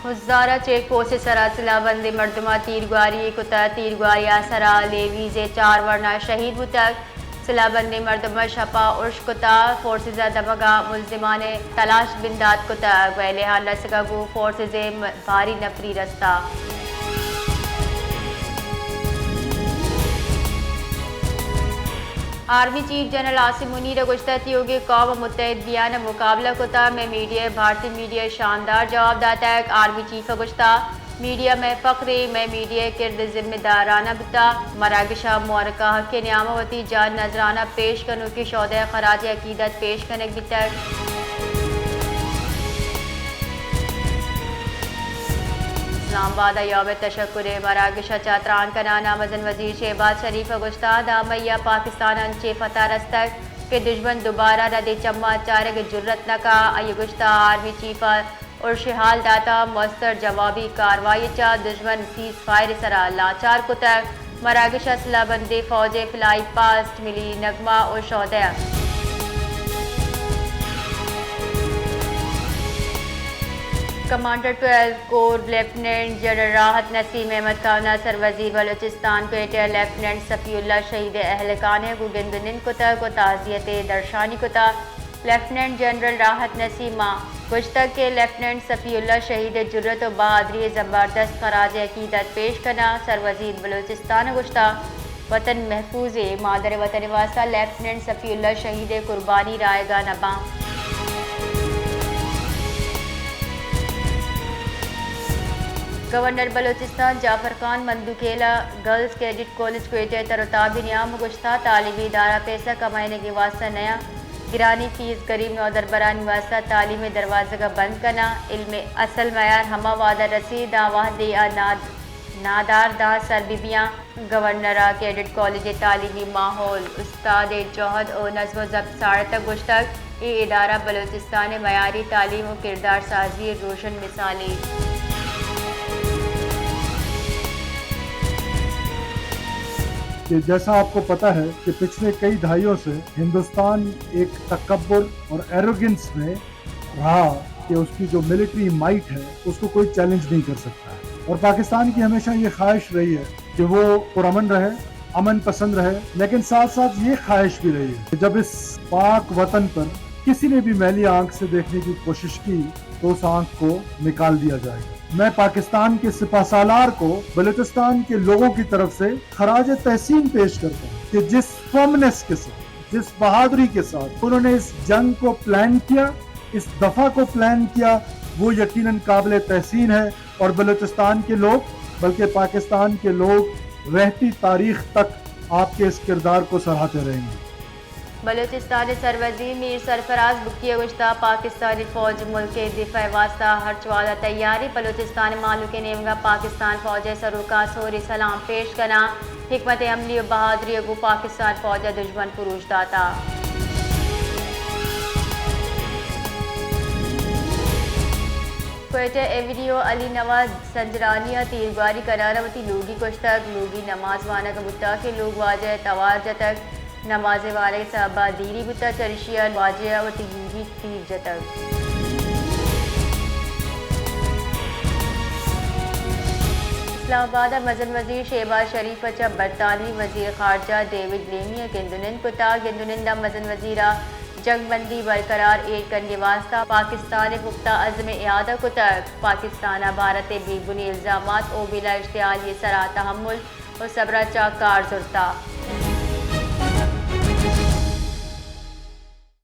خضدار ءَ check post ءِ سرا سلاہ بندیں مردماں تیرگواری کتگ۔ تیرگواری ءِ سرا لیویز ءِ چار ورنا شہید بوتگ۔ سلاہ بندیں مردماں شپ ءَ ارش کتگ۔ فورسز ءِ دمگ ءَ ملزمان ءِ تلاش بندات کتگ۔ ویل ءِ ہال رسگ ءَ گوں فورسز ءِ م-، بھاری نفری رستہ۔ آرمی چیف جنرل عاصم منیر ءَ گوشتگ، تیوگیں قوم ءَ متحد بیان ءَ مقابلہ کتگ، مئے میڈیا ءَ بھارتی میڈیا ءَ شاندار جواب داتگ۔ آرمی چیف ءَ گوشتگ، میڈیا مئے فخرے، مئے میڈیا ءِ کرد ذمہ دارانہ بوتگ، مراگش ءِ مورکا حق ءِ نیام ءَ وتی جان نذرانہ پیش کنوکیں شہدا ءَ خراج عقیدت پیش کنگ بیتگ۔ اسلام آباد ءَ یوم تشکر ءِ مراگش ءَ چہ تران کنان ءَ مزن وزیر شہباز شریف ءَ گوشتگ، داں مئی ءَ پاکستان ءَ انچیں فتح رستگ کہ دژمن دوبارہ ردیں چماں چارگ ءِ جرات نہ کاں۔ آئی ءَ گوشتگ، آرمی چیف ءَ ارش ءِ ہال داتگ، مؤثر جوابی کاروائی ءَ چہ دژمن سیز فائر ءِ سرا لاچار کتگ۔ مراگش ءَ سلاہ بندیں فوج ءِ فلائی پاسٹ، ملی نغمہ ءُ شہدا۔ کمانڈر ٹویلو کور لیفٹیننٹ جنرل راحت نسیم احمد خان ءَ سروزیر بلوچستان کوئٹہ ءِ لیفٹیننٹ صفی اللہ شہید ءِ اہلکاراں گوں گند ءُ نند کتگ ءُ تعزیت ءِ درشانی کتگ۔ لیفٹیننٹ جنرل راحت نسیم ءَ گوشتگ کہ لیفٹیننٹ صفی اللہ شہید ءِ جرات ءُ بہادری ءَ زبردست خراج عقیدت پیش کناں۔ سروزیر بلوچستان ءَ گوشتگ، وطن محفوظ ایں، مادر وطن ءِ واستہ لیفٹیننٹ صفی اللہ شہید ءِ قربانی رائگا نہ باں۔ گورنر بلوچستان جعفر خان مندوخیل ءَ گرلز کیڈٹ کالج کوئٹہ ءِ تر ءُ تاب ءِ نیام ءَ گوشتگ، تعلیمی ادارہ پیسہ کمائینگ ءِ واستہ نہ اَنت، گرانیں فیس گریب نودربرانی واستہ تعلیم ءِ دروازگ ءَ بند کناں، علم ءِ اصل معیار ہما وہد ءَ رسیت داں وہدے آ ناد-، نادار داں سر بہ بیاں۔ گورنر ءَ کیڈٹ کالج ءِ تعلیمی ماحول، استاد ءِ جہد ءُ نظم ءُ ضبط ساڑتگ، گوشتگ، اے ادارہ بلوچستان ءِ معیاری تعلیم ءُ کردار سازی ءِ روشن مثالے۔ کہ جیسا آپ کو پتہ ہے کہ پچھلے کئی دہائیوں سے ہندوستان ایک تکبر اور ایروگنس میں رہا کہ اس کی جو ملٹری مائٹ ہے، اس کو کوئی چیلنج نہیں کر سکتا ہے۔ اور پاکستان کی ہمیشہ یہ خواہش رہی ہے کہ وہ پرامن رہے، امن پسند رہے، لیکن ساتھ ساتھ یہ خواہش بھی رہی ہے کہ جب اس پاک وطن پر کسی نے بھی میلی آنکھ سے دیکھنے کی کوشش کی تو اس آنکھ کو نکال دیا جائے گا۔ میں پاکستان کے سپہ سالار کو بلوچستان کے لوگوں کی طرف سے خراج تحسین پیش کرتا ہوں کہ جس فرمنس کے ساتھ، جس بہادری کے ساتھ انہوں نے اس جنگ کو پلان کیا، اس دفعہ کو پلان کیا، وہ یقیناً قابل تحسین ہے اور بلوچستان کے لوگ، بلکہ پاکستان کے لوگ رہتی تاریخ تک آپ کے اس کردار کو سراہتے رہیں گے۔ بلوچستان ءِ سروزیر میر سرفراز بگٹی ءَ گوشتگ، پاکستانی فوج ملک ءِ دفاع ءِ واستہ ہرچ وہد ءَ تیار ایں۔ بلوچستان ءِ مہلوک ءِ نیمگ ءَ پاکستان فوج ءِ سروکاں سوری سلام پیش کناں۔ حکمت عملی ءُ بہادری ءَ گوں پاکستان فوج ءَ دژمن پروش داتگ۔ کوئٹہ ایونیو ءَ علی نواز سنجرانی ءَ تیرگواری کنان ءَ وتی لوگی کشتگ۔ لوگی نماز وانگ ءَ بوتگ کہ لوگ واجہ ءَ توار جتگ۔ نماز ءِ وانگ ءِ سبب ءَ دیری بوتگ، چریشی ءَ واجہ ءَ وتی لوگی تیر جتگ۔ اسلام آباد ءَ مزن وزیر شہباز شریف ءَ چہ برطانوی وزیر خارجہ ڈیوڈ لیمی ءَ گند ءُ نند کتگ۔ گند ءُ نند ءَ مزن وزیر ءَ جنگ بندی برقرار ایر کنگ ءِ واستہ پاکستان ءِ پختہ عزم ءِ اعادہ کتگ۔ پاکستان ءَ بھارت ءِ بے بنی الزامات ءُ بلا اشتعالی ءِ سرا تحمل ءُ صبر ءَ چہ کار زرتگ۔